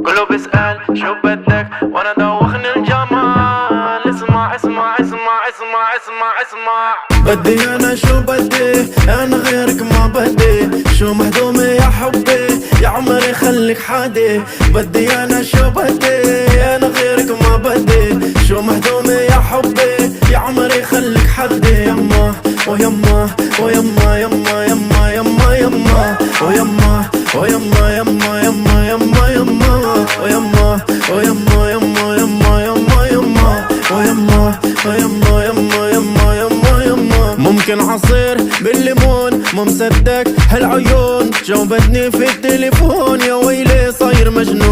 كله بيسأل شو بدك وانا دوخني الجمال. اسمع اسمع اسمع اسمع اسمع اسمع. بدي انا شو بدي، انا غيرك ما بدي، شو مهضومة يا حبي يا عمري خليك حادي. بدي انا شو بدي، انا غيرك ما بدي، شو مهضومة يا حبي يا عمري خليك حدي. يما ويما ويما يما يما يما يما ويما ويما يما يما يما يما ويما ويما يما يما يما يما ويما ويما يما يما يما يما. ممكن عصير بالليمون، مو مصدق هالعيون، جاوبتني في التليفون يا ويلي صاير مجنون.